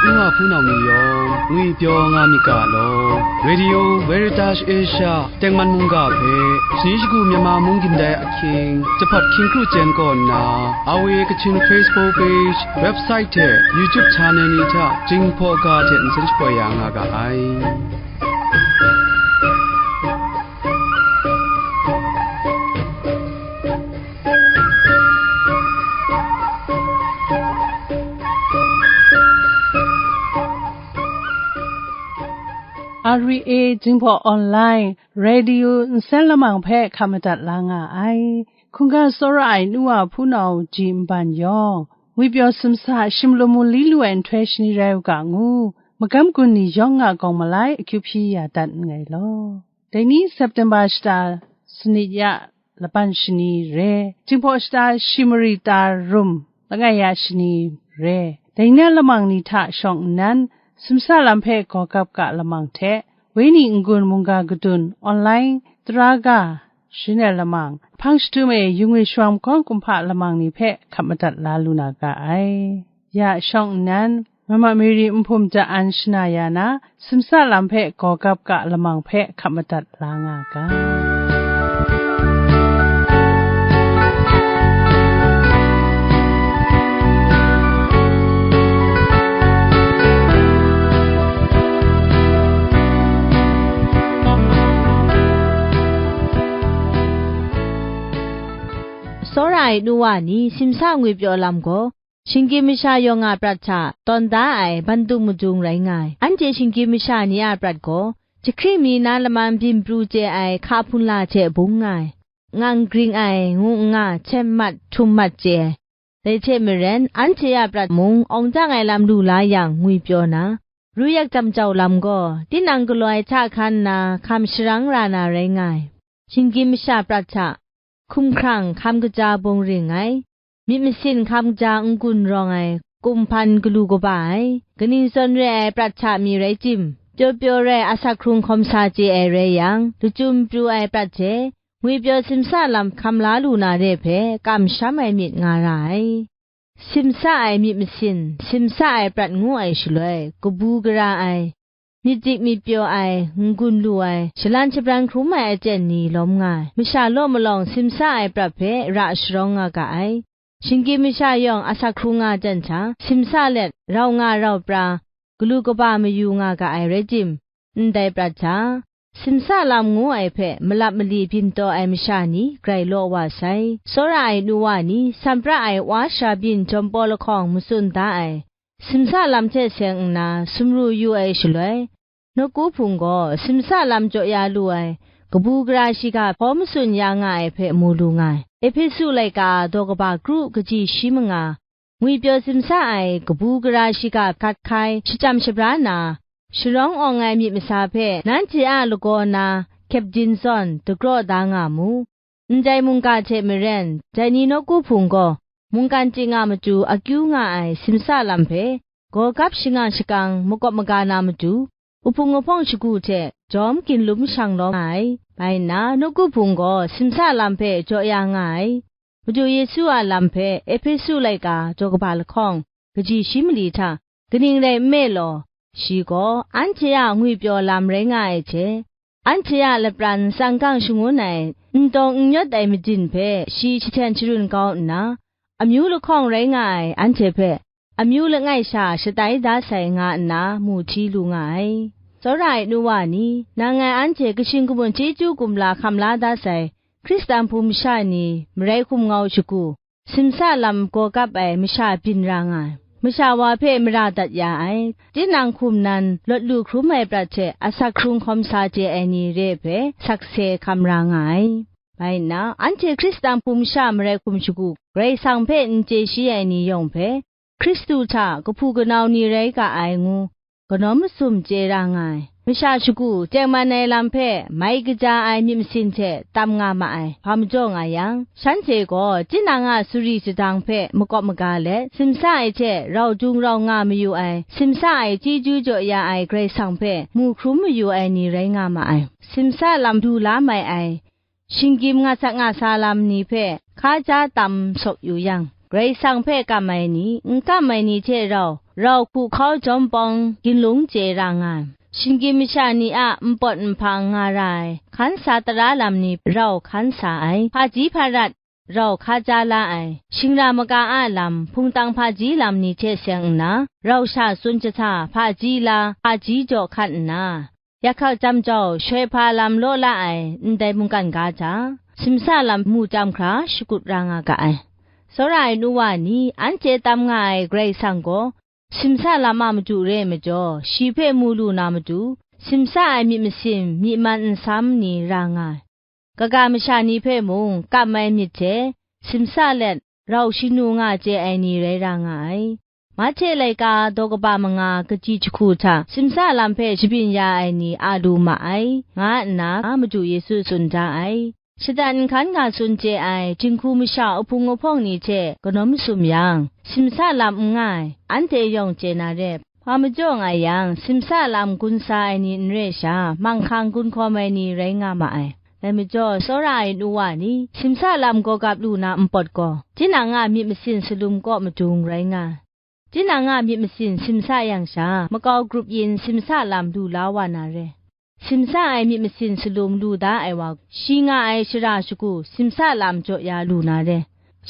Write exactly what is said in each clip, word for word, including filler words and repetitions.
N wa hpunau ni yawng ngwipyaw nga myit ga law, Radio Veritas Asia tengman mungga hpe, shani shagu Myanmar mung gindai ahkying, jahpawt hkying kru chyen kaw nna, R V A Kachin Facebook page, website hte YouTube channel ni hta Jinghpaw ga hte nsen shapoi ya nga ga ai. R V A Jinghpaw Online Radio nsen lamang hpe hkap madat la nga ai. Hkungga tsawra ai nu wa hpunau ji nban yawng, ngwipyaw simsa shim lu mu li lu ai nhtoi shani rai u ga ngu, magam gun ni yawng a gawng malai akyu hpyi ya dat nngai law. Dai ni September shata sanit ya laban shani re, Jinghpaw shata shi mari ta rum langai ya shani re, dai ni na lamang ni hta shawng nnan, simsa lam hpe gaw gap ga lamang hte, Wenyi n-gun mungga kadun, online tara ga, sharin ai lamang, hpang shadum e, yu ngwi shawang makawng kumhpa lamang ni hpe hkap madat la lu na ga ai. Ya shawng nnan, Mama Mary Nhpum Ja An shana ya na, simsa lam hpe gaw gap ga lamang hpe hkap madat la nga ga. Tsawra ai nu wa ni, simsa ngwipyaw lam gaw, shinggyim masha yawng a prat hta tawn da ai bandung madung rai nga ai. Anhte shinggyim masha ni a prat gaw, jahkring mi na laman byin pru chye ai hka hpunla hte bung nga ai, ngang gring ai, ngu n nga, htem mat, htum mat chye ai. Dai hte maren, anhte a prat mung awng dang ai lam lu la yang ngwipyaw na, ru yak jam jau lam gaw, tinang galaw ai hta hkan nna hkam sharang ra na rai nga ai. Shinggyim masha prat hta, hkumhkrang, hkam kaja bung ring ai, myit masin hkam kaja n-gun rawng ai, kumhpan galu kaba ai, kaning zawn re ai prat hta mi rai tim, pyaw pyaw rai asak hkrung hkawm sa chye ai rai yang, lachyum pru ai prat hte, ngwipyaw simsa lam hkam la lu na re hpe kamsham ai myit nga ra ai. Simsa ai myit masin, simsa ai prat ngu ai shaloi, kabu gara ai, myit dik myit pyaw ai, n-gun lu ai, shalan shabran hkrum ai aten ni lawm nga ai, masha law malawng simsa ai prat hpe ra sharawng nga ga ai. Shinggyim masha yawng asak hkrung nga jan hta, simsa let, rau nga rau pra, galu kaba mayu nga ga ai rai tim, ndai prat hta, simsa lam ngu ai hpe malap mali byin taw ai masha ni grai law wa sai. Tsawra ai nu wa ni, san pra ai wa sha byin jawm paw lahkawng matsun da ai, simsa lam hte seng nna sumru yu ai shaloi, nawku hpung gaw simsa lam jaw ya lu ai, kabu gara shiga hpaw matsun ya nga ai hpe mu lu nga ai. Ehpesu laika daw kaba kru kaji shi manga, ngwipyaw simsa ai kabu gara shiga hkat hkai shachyam shabra na, sharawng awng ai myit masa hpe nanhte a lagaw na kyepdin zawn dagraw da nga mu. Ndai mungga hte maren, dai ni nawku hpung gaw mungkan ting a matu akyu nga ai simsa lam hpe, gaw gap shinga shakang makawp maga na matu, uhpung ahpawng shagu hte jawm ginlum shang lawm nga ai. Bai nna, nawku hpung gaw simsa lam hpe jaw ya nga ai. Madu Yesu a lam hpe Ehpesu laika daw kaba lahkawng kaji shi mali hta kaning rai nme law, shi gaw anhte a ngwipyaw lam rai nga ai hte, anhte a lapran tsang gang shangun ai, n tawng n yawt ai madin hpe shi jahten sharun kau nna, amyu lahkawng rai nga ai anhte hpe amyu langai sha shatai da sai nga nna mu hti lu nga ai. Tsawra ai nu wa ni, nang ngai anhte kashin kamun chyeju kumla hkam la da sai, Hkristan hpung masha ni marai hkum ngau shagu, simsa lam gaw gap ai masha byin ra nga ai. Masha wa hpe mara dat ya ai, tinang hkum nan lawt lu hkrum ai prat hte asak hkrung hkawm sa chye ai ni re hpe sakse hkam ra nga ai. Bai nna, anhte Hkristan hpung masha marai hkum shagu, Karai Kasang hpe n chye shi ai ni yawng hpe, Hkristu hta kahpu kanau ni rai ga ai ngu, kanawn masum chye ra nga ai. Masha shagu tengman ai lam hpe mai kaja ai myit masin hte tam nga ma ai, hpa majaw nga yang, shanhte gaw tinang a suri shadang hpe makawp maga let, simsa ai hte rau dung rau nga mayu ai, simsa ai chyeju jaw ya ai Karai Kasang hpe mu hkrum mayu ai ni rai nga ma ai. Simsa lam du la mai ai, shinggyim nga sak nga sa lam ni hpe hka ja tam sawk yu yang, Karai Kasang hpe kam ai ni, n kam ai ni hte rau, rau hku hkau jawm pawng ginlung chye ra nga ai. Shinggyim masha ni a npawt nhpang nga ra ai, hkan sa tara lam ni rau hkan sa ai, hpaji hparat, rau hkaja la ai, shingra maka a lam, hpungtang hpaji lam ni hte seng nna, rau sha tsun jahta hpaji la, hpaji jaw hkat nna, yakhak jam jau shoi hpa lam law la ai ndai mungkan ga hta, simsa lam mu chyam hkra shakut ra nga ga ai. Tsawra ai nu wa ni, anhte tam nga ai Karai Kasang gaw, simsa lam a matu re ai majaw, shi hpe mu lu na matu, simsa ai myit masin, myi man nsam ni ra nga ai. Kaga masha ni hpe mung kam ai myit hte, simsa let, rau shanu nga chye ai ni rai ra nga ai. Mahte laika daw kaba manga kaji jahku hta simsa lam hpe shabyin ya ai ni a lu ma ai, nga nna madu Yesu tsun da ai. Shatan nhkan ga tsun chye ai, jinghku masha uhpung uhpawng ni hte kanawn masum yang, simsa lam n nga ai, anhte yawng chye na re. Hpa majaw nga yang, simsa lam gun sa ai ni n re sha, manghkang gun hkawm ai ni rai nga ma ai. Dai majaw, tsawra ai nu wa ni, simsa lam gawgap lu na npawt gaw, tinang a myit masin salum kaw madung rai nga ai. Tinang a myit masin simsa yang sha, makau grup yin simsa lam lu la wa na re. Simsa ai myit masin salum lu da ai wa, shi nga ai shara shagu simsa lam jaw ya lu na re.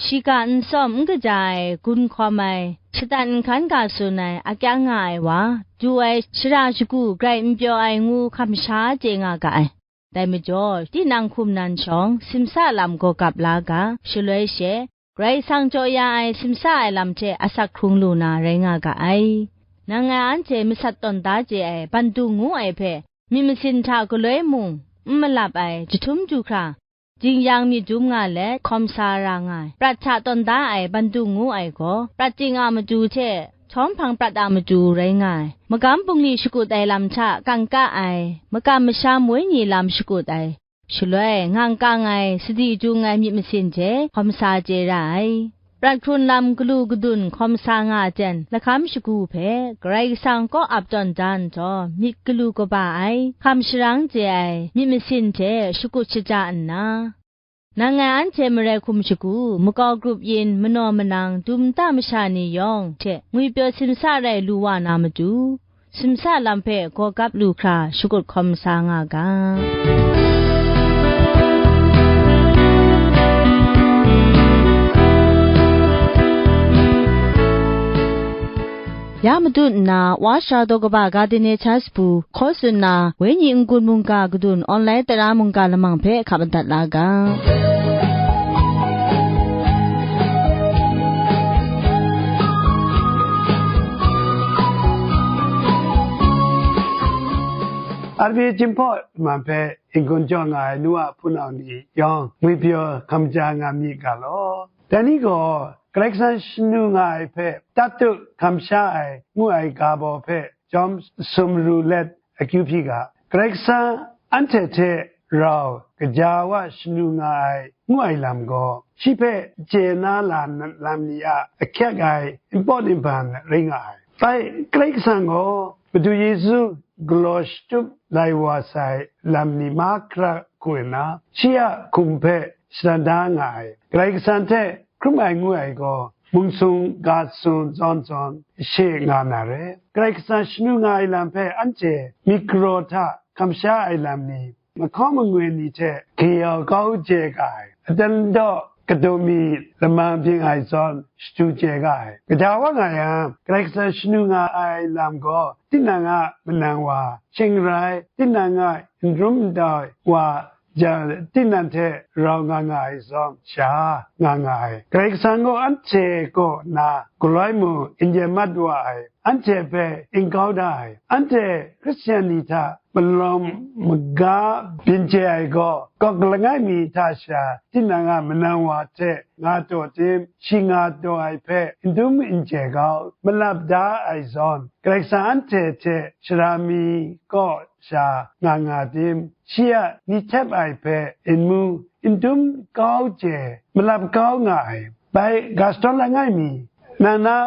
Shiga n sawm n kaja ai, gun hkawm ai, shatan nhkan ga tsun ai, akyang nga ai wa, du ai shara shagu grai n pyaw ai ngu hkam sha chye nga ga ai. Dai majaw, tinang hkum nan shawng, simsa lam gawgap la ga, shaloi she, Karai Kasang jaw ya ai simsa ai lam hte asak hkrung lu na rai nga ga ai. Nang ngai anhte masat tawn da chye ai bandung ngu ai hpe, myit masin hta galoi mung n malap ai jahtum du hkra, jing-yang myit dum nga let hkawm sa ra nga ai, prat hta tawn da ai bandung ngu ai gaw, prat ting a matu hte htawm hpang prat a matu rai nga ai, magam bungli shakut ai lam hta kangka ai, makam masham wenyi lam shakut ai, shaloi ngang kang ai, sadi jung ai myit masin hte hkawm sa chye ra ai. Prat hkrun lam galu gadun hkawm sa nga ai jen, lahkam shagu hpe Karai Kasang kaw ap tawn da nhtawm, myit galu kaba ai, hkam sharang chye ai myit masin hte shakut shaja nna, nang ngai anhte marai hkum shagu, makau grup yin, manaw manang, dum nta masha ni yawng hte ngwipyaw simsa rai lu wa na matu, simsa lam hpe gawgap lu hkra shakut hkawm sa nga ga. Ya matut nna, Wa Sara Daw Kaba ga Dene Church bu hkaw tsun na, Wenyi n-gun mungga gadun online tara mungga lamang hpe hkap madat la ga. Arbi Jinghpaw man hpe n-gun jaw nga ai nu a hpunau ni yawng, ngwipyaw hkam ja nga myit ga law. Dai ni gaw, Karai Kasang shanu nga ai hpe, tatut hkam sha ai, ngu ai ga baw hpe jawm sum ru let akyu hpyi ga. Karai Kasang anhte hte rau kaja wa shanu nga ai, ngu ai lam gaw, shi hpe chye na la lam ni a ahkyek ai npawt nbam rai nga ai. Bai, Karai Kasang gaw Madu Yesu galaw shatup lai wa sai lam ni mahkra hku nna, shi a hkum hpe shadan da nga ai. Karai Kasang hte hkrum ai ngu ai gaw, mungsung ga sung zawn zawn she nga na re. Karai Kasang shanu nga ai lam hpe anhte myit galaw hta hkam sha ai lam ni, mahkaw mangwi ni hte gayau kau chye ga ai, adan daw kadaw mi lamang byin ai zawn shadu chye ga ai. Kaja wa nga yang, Karai Kasang shanu nga ai lam gaw, tinang a manang wa, shing rai, tinang a n dum n dau wa, jan tinang hte rau nga nga ai zawn sha, nga nga ai. Karai Kasang gaw anhte kaw na galoi mung n yem mat wa ai, anhte hpe n kau da ai, anhte Hkristian ni hta malawm maga byin chye ai gaw, gawk langai mi hta sha, tinang a manang wa hte nga taw tim, shi nga taw ai hpe n dum n chye kau, malap da ai zawn, Karai Kasang anhte hte sara mi kaw sha nga nga tim, shi a ni htep ai hpe n mu, n dum kau chye, malap kau nga ai. Bai ga shadawn langai mi, nang na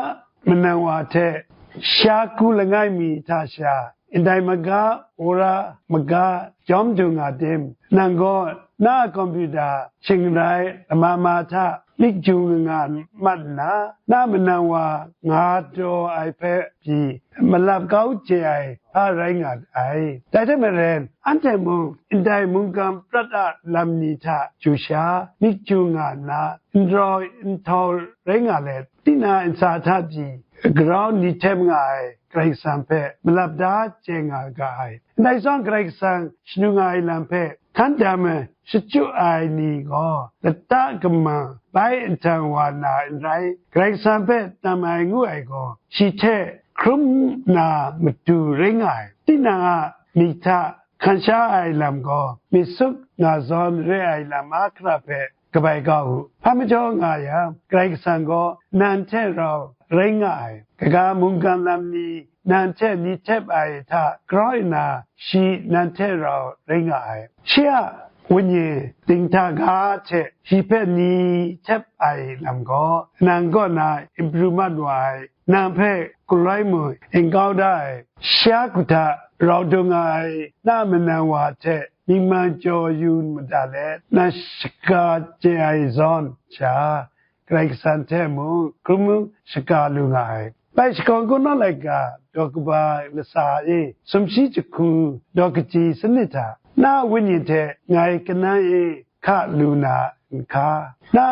manang wa hte sha ku langai mi hta sha, ndai maga, wora maga, jawm du nga tim, nang gaw na a kompyuta shing rai lama ma hta myit ju nga nga mat nna, na manang wa nga daw ai hpe pyi malap kau chye ai hpa rai nga ai. Dai hte maren, anhte mung ndai mungkan prat a lam ni hta chyu sha myit ju nga nna, n rau n htau rai nga let, tinang ntsa hta pyi grau ni htep nga ai Karai Kasang hpe malap da chye nga ga ai. Ndai zawn Karai Kasang shanu nga ai lam hpe hkan dam ai shachyu ai ni gaw lata kamang bai nhtang wa na n rai, Karai Kasang hpe tam ai ngu ai gaw, shi hte hkrum na matu rai nga ai. Tinang a myit hta hkan sha ai lam gaw, myit sup nga zawn re ai lam mahkra hpe kabai ga u. Hpa majaw nga yang, Karai Kasang gaw nang hte rau rai nga ai. Kaga mungkan lam ni nang hte ni htep ai hta grau nna, shi nang hte rau rai nga ai. Shi a wenyi dinghta ga hte shi hpe ni htep ai lam gaw, nang kaw na n pru mat wa ai, nang hpe galoi mung n kau da ai, shi a hku hta rau dung nga ai na manang wa hte myi man jaw yu mada let, nang shaga chye ai zawn sha, Karai Kasang hte mung hkrum shaga lu nga ai. Bai Shakawn Kungdawn laika daw kaba lasa e, sumshi jahku daw kaji sanit hta, na wenyi hte ngai kanan e hka lu na n hka? Na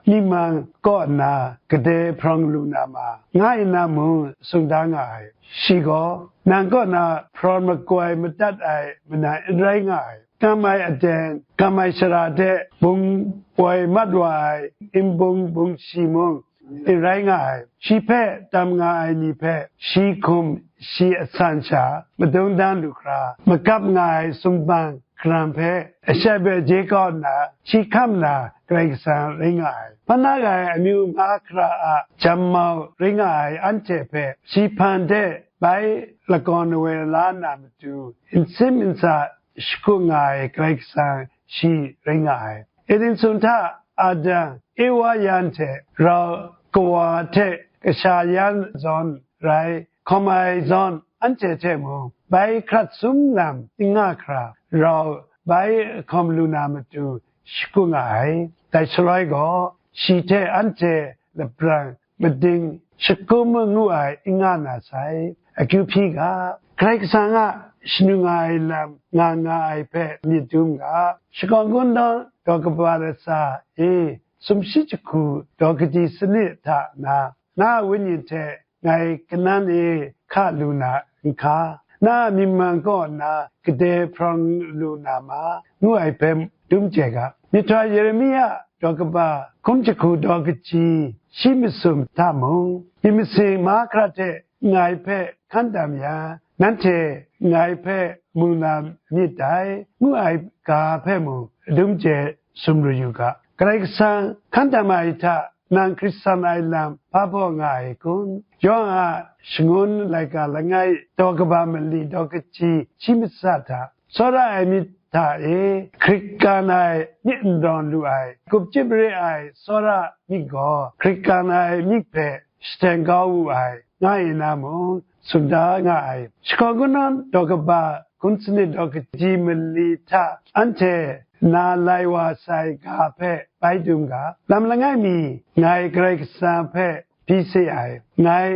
myi man kaw nna gade hprawng lu na ma, nga nna mung tsun da nga ai. Shi gaw, nang kaw na hprawn makoi madat ai manang n rai nga ai. Kam ai aten, kam ai sara hte bung poi mat wa ai, n bung bung shi mung n rai nga ai. Shi hpe tam nga ai ni hpe shi hkum shi asan sha madung dan lu hkra, magap nga ai sumpan garam hpe ashai hpe je kau nna, shi hkam na Karai Kasang rai nga ai. Hpa na rai ai amyu mahkra a jam mau rai nga ai anhte hpe, shi hpan de bai lagawn awe la na matu, n sim n sa shakut nga ai Karai Kasang shi rai nga ai. Eden sung hta Adam, Ewa yan hte rau kawa hte kasha yan zawn rai, hkawm ai zawn anhte hte mung bai hkrat sum lam n nga hkra, rau bai hkawm lu na matu shakut nga ai. Dai shaloi gaw, shi hte anhte laprang mading shakum ngu ai n nga na sai. Akyu hpyi ga, Karai Kasang a shanu nga ai lam nga nga ai hpe myit dum ga, Shakawn Kungdawn daw kaba lasa e, sumshi jahku daw kaji sanit hta na, na wenyi hte ngai kanan e hka lu na n hka? Na myi man kaw nna gade hprawng lu na ma, ngu ai hpe dum chye ga. Myihtoi Yeremia daw kaba hkum jahku daw kaji shi masum hta mung, myit masin mahkra hte ngai hpe hkan dam yang, nanhte ngai hpe mu na myit dai, ngu ai ga hpe mung dum chye sumru yu ga. Karai Kasang hkan dam ai hta nang hkrit san ai lam hpa baw nga ai kun? Yawhan a shangun laika langai daw kaba mali daw kaji shi matsa hta, tsawra ai myit hta e hkrit kan ai myit n rawn lu ai, gup chyip re ai tsawra myit gaw hkrit kan ai myit hpe shateng kau wu ai, nga nna mung tsun da nga ai. Shakawn Kungdawn daw kaba hkum sanit daw kaji mali hta anhte na lai wa sai ga hpe bai dum ga. Lam langai mi ngai Karai Kasang hpe hpyi se ai, ngai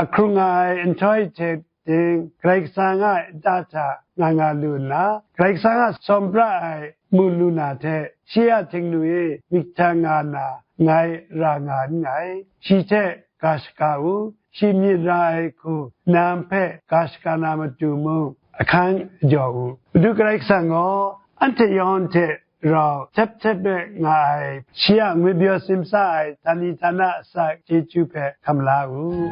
ahkrung nga ai nhtoi hte ting, Karai Kasang a nta hta nga nga lu nna, Karai Kasang a tsawm pra ai mu lu na hte, shi a htingnu e myit htang nga na, ngai ra nga nngai. Shi hte ga shaga u, shi myit ra ai hku nang hpe ga shaga na matu mung ahkang jaw u. Madu Karai Kasang gaw anhte yawng hte rau htep htep de nga ai, shi a ngwipyaw simsa ai htani htana asak chyeju hpe hkam la u.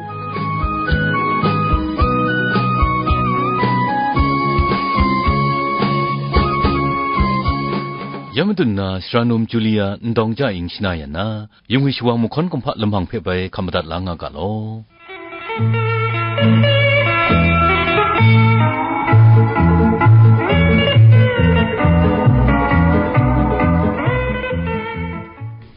Ya madun na, sara num Julia ndawng ja ing shana yan na, yungwi shawa mahkawn kumhpa lamang hpe bai hkam madat la nga ga law.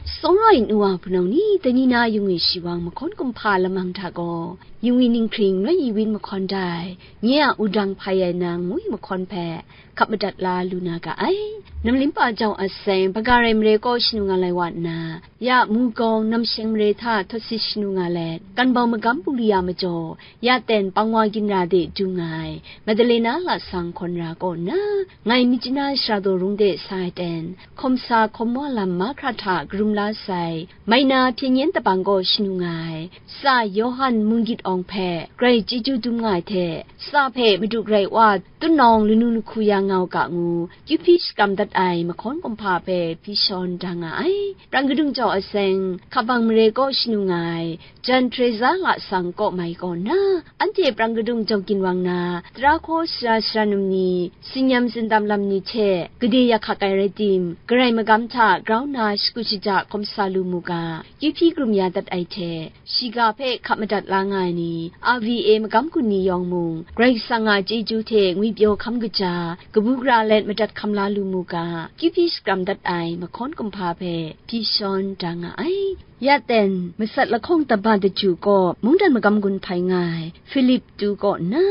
Tsawra Nuwa hpunau ni, dai ni na yungwi shiwang mahkawn kumhpa lamang hta gaw, yungwi ninghkring ngai i win mahkawn dai, nye a wudang hpai ai nang ngwi mahkawn hpe hkap madat la lu na ga ai. Namlimpa jau a seng, Bagarai mare kaw shanu nga lai wa nna, ya Mugawng namsheng mare hta htawt sit shanu nga let, Kanbau magam bungli a majaw, ya ten pangwa ginra de du nga ai, Madalena lasang hkawn ra kaw nna, ngai Myitkyina shara daw rung de sa ai ten, hkawm sa hkawm wa lam mahkra hta karum la sai, Maina hpyen yen dabang kaw shanu nga ai, tsa Yawhan Munggyit Awng hpe grai chyeju dum nga ai hte, tsa hpe Madu Karai Wa tunawng lanu lahku ya nga u ga ngu, kyu hpyi shakram dat ai mahkawn kumhpa hpe hpyi shawn da nga ai. Prang kadung jau a seng, Hkabang mare kaw shanu nga ai, Jan Teresa lasang kaw mai kaw nna, anhte prang kadung jau ginwang na, tara hkaw sara sara num ni, tsinyam tsindam lam ni hte gade ya hkak ai rai tim, Karai magam hta grau nna shakut shaja hkawm sa lu mu ga, kyu hpyi karum ya dat ai hte, shiga hpe hkap madat la nga ai ni, R V A magam gun ni yawng mung, Karai Kasang a chyeju hte ngwipyaw hkam kaja, kabu gara let madat hkam la lu mu ga, kyu hpyi shakram dat ai mahkawn kumhpa hpe hpyi shawn da nga ai. Ya ten, masat lahkawng taba daju kaw mungdan magam gun hpai nga ai, Philip tu kaw nna,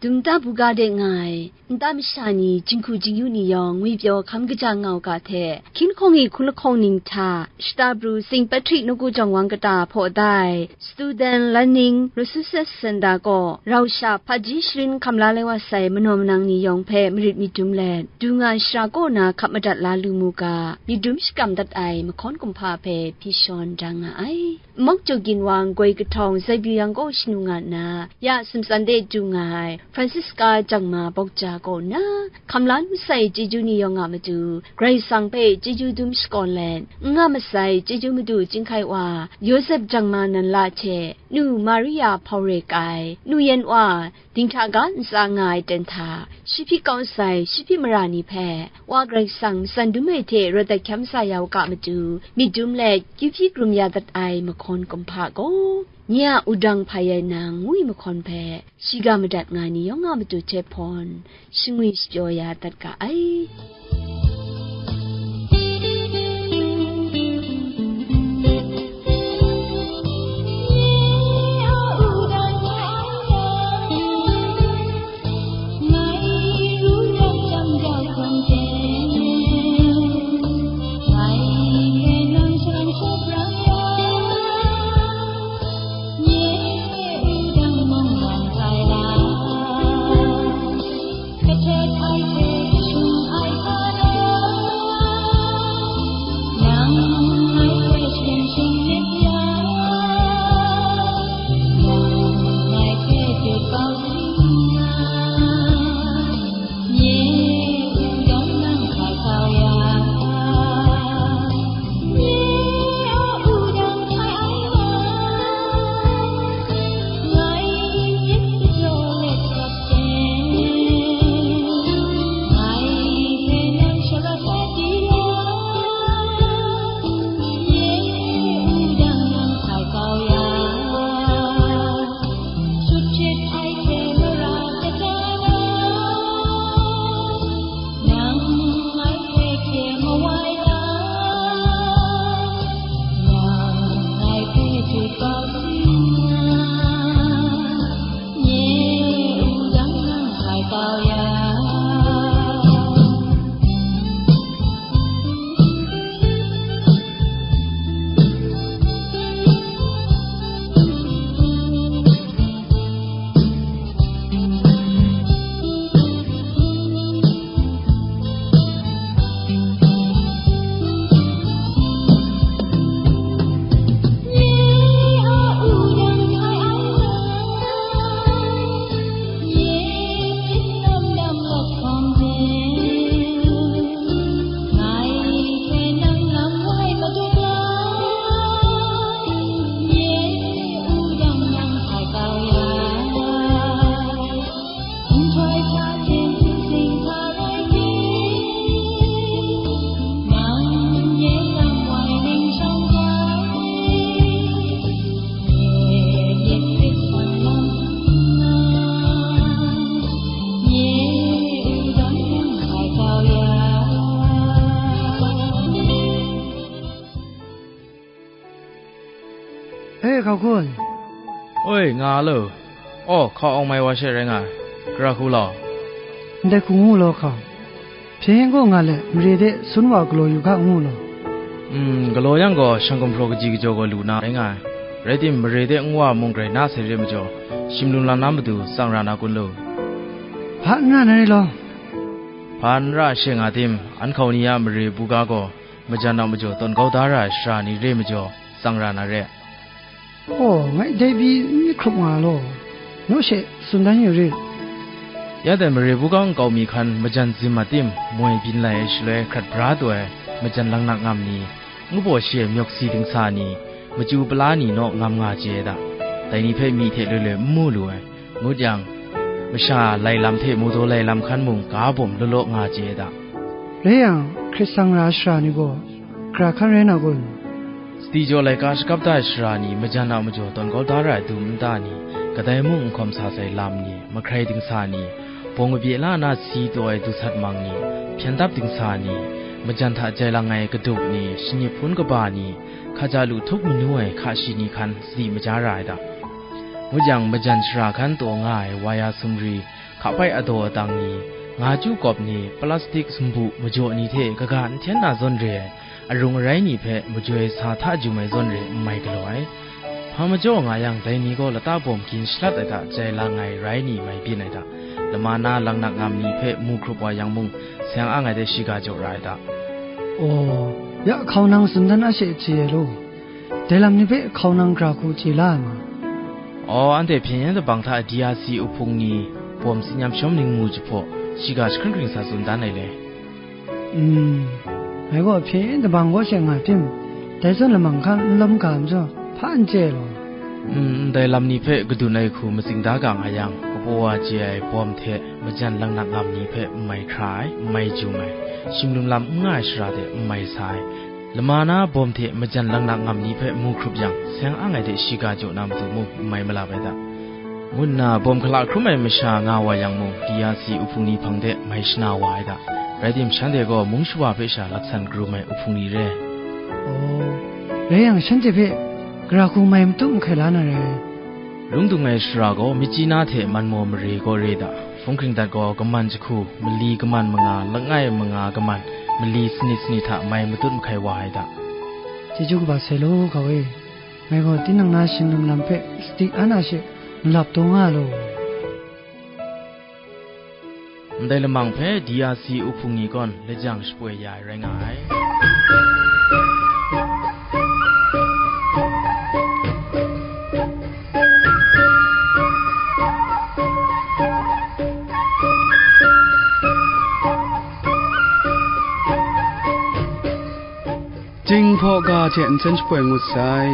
dum nta buga de nga ai, nta masha ni, jinghku jingyu ni yawng ngwipyaw hkam kaja nga u ga hte, hkying lahkawng e hkun lahkawng ning hta, shata pru Saint Patrick nawku jawng wang kata hpaw da ai, Student Learning Resources Center kaw rau sha hpaji sharin hkam la lai wa sai manaw manang ni yawng hpe marit myit dum let, du nga ai shara kaw na hkap madat la lu mu ga, myit dum shakram dat ai mahkawn kumhpa hpe hpyi shawn da nga ai. Mawk Jaw Ginwang goi kahtawng Zaibu Yang kaw shanu nga nna, ya sumtsan de du nga ai Francisca Jangma Bawkja kaw nna, hkam la lu sai chyeju ni yawng a matu, Karai Kasang hpe chyeju dum shakawn let, n nga masai chyeju madu chyinghkai wa, Yawsep Jangma nan la hte, nu Maria Hpawre kai, nu yan wa, dinghta ga ntsa nga ai ten hta, shi hpyi kau sai, shi hpyi mara ni hpe, Wa Karai Kasang matsan dum ai hte rawt dat hkyam sa ya u ga matu, myit dum let, kyu hpyi karum ya dat ai mahkawn kumhpa gaw, nye a wudang hpai ai nang ngwi mahkawn hpe, shiga madat nga ai ni yawng a matu hte hpawn, shangwi shapyaw ya dat ga ai. Hkau kun. Oi, nga lo. Aw, hkau awng mai wa she rai nga ai. Gara hku law. Ndai hku ngu law hkau. Hpyen gaw nga let, mare de sun wa galaw yu ga ngu law. Mm, galaw yang gaw, shang gumhpraw kaji kajaw gaw lu na rai nga ai. Rai tim, mare de nwa mung grai na sai re majaw, shim lung lang na matu tsang ra na kun lo. Hpa n ra na re law. Hpa n ra she nga tim, an hkau ni a mare buga gaw, majan a majaw tawn kau da ra ai shara ni re majaw, tsang ra na re. Aw, ngai dai pyi n myit hkrup nga law, naw she tsun dan yu rit. Ya dai mare buga nkau mi hkan majan zim a tim, moi byin lai ai shaloi hkrat bra taw ai majan langnak ngam ni, ngu baw shi ai myawk si dingsa ni, machyu pala ni naw ngam nga chye ai da. Dai ni hpe myi hte loi loi n mu lu ai, ngut yang, masha lai lam hte mawdaw lai lam hkan mung ga bawm law law nga chye ai da. Rai yang, hkrit tsang ra ai shara ni gaw, gara hkan rai na kun? Sadi jaw laika shakap da ai shara ni, majan a majaw tawn kau da ra ai dum nta ni, kadai mung n hkawm sa sai lam ni, mahkrai dingsa ni, bawng kabye la na si taw ai dusat mang ni, hpyen dap dingsa ni, majan hta jai lang ai kaduk ni, shanyi hpun kaba ni, hkaja lu htup manu ai hka shi ni hkan sadi maja ra ai da. Ngut yang, majan shara hkan taw nga ai waya sumri, hkapai adaw adang ni, nga chyu kawp ni, plastik sumbu majaw ni hte kaga n hten na zawn re ai, arung arai ni hpe majoi sa hta jum ai zawn re n mai galaw ai. Hpa majaw nga yang, dai ni gaw lata bawm gin shalat ai hta jai lang ai rai ni mai byin ai hta, lama na langnak ngam ni hpe mu hkrup wa yang mung, seng ang ai de shiga jaw ra ai hta. Aw, ya hkau nang tsun dan a she chye ai law. Dai lam ni hpe hkau nang gara hku chye la ai ma? Aw, anhte hpyen yen dabang hta D R C uhpung ni bawm tsin yam shawm ning mu jahpaw, shiga jahkring hkring sa tsun dan ai le. Mm, ngai gaw hpyen yen dabang kaw she nga tim, dai zawn lamang hkan n lawm ga majaw, hpa n chye law. Mm, ndai lam ni hpe kadun ai hku matsing da ga nga yang, kabaw wa chye ai bawm hte majan langnak ngam ni hpe n mai hkra ai, n mai jum ai, shim lum lam n nga ai shara de n mai sa ai, lama na bawm hte majan langnak ngam ni hpe mu hkrup yang, seng ang ai de shiga jaw na matu mung n mai malap ai da, ngu nna bawm hkala hkrum ai masha nga wa yang mung, D R C uhpung ni hpang de mai shana wa ai da. Rai tim, shanhte gaw mung shawa hpe sha laksan karum ai uhpung ni re. Aw, rai yang, shanhte hpe gara hku mai matut mahkai la na rai. Lung dung ai shara gaw, Myitkyina hte Manmaw mare gaw re da. Hpung hkring dat gaw, kaman jahku, mali kaman manga, langai manga kaman, mali sanit sanit hta mai matut mahkai wa ai da. Chyeju kaba sai law, hkau e. Ngai gaw tinang na shing lum lam hpe sadi an a she malap taw nga law. Ndai lamang hpe D R C uhpung ni gaw lajang shapoi ya ai rai nga ai. Jinghpaw ga hte nsen shapoi ngut sai.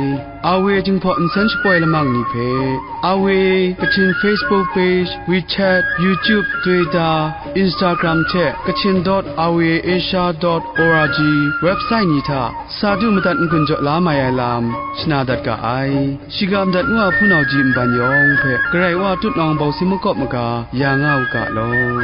A W Jinghpaw nsen shapoi lamang ni hpe, A W Kachin Facebook page, WeChat, YouTube, Twitter, Instagram hte Kachin dot R V A Asia dot O R G website ni hta sa du madat n-gun jaw la mai ai lam shana dat ga ai. Shiga madat ngu a hpunau ji nban yawng hpe Karai Wa tutnawng bawsi makawp maga ya nga u ga law.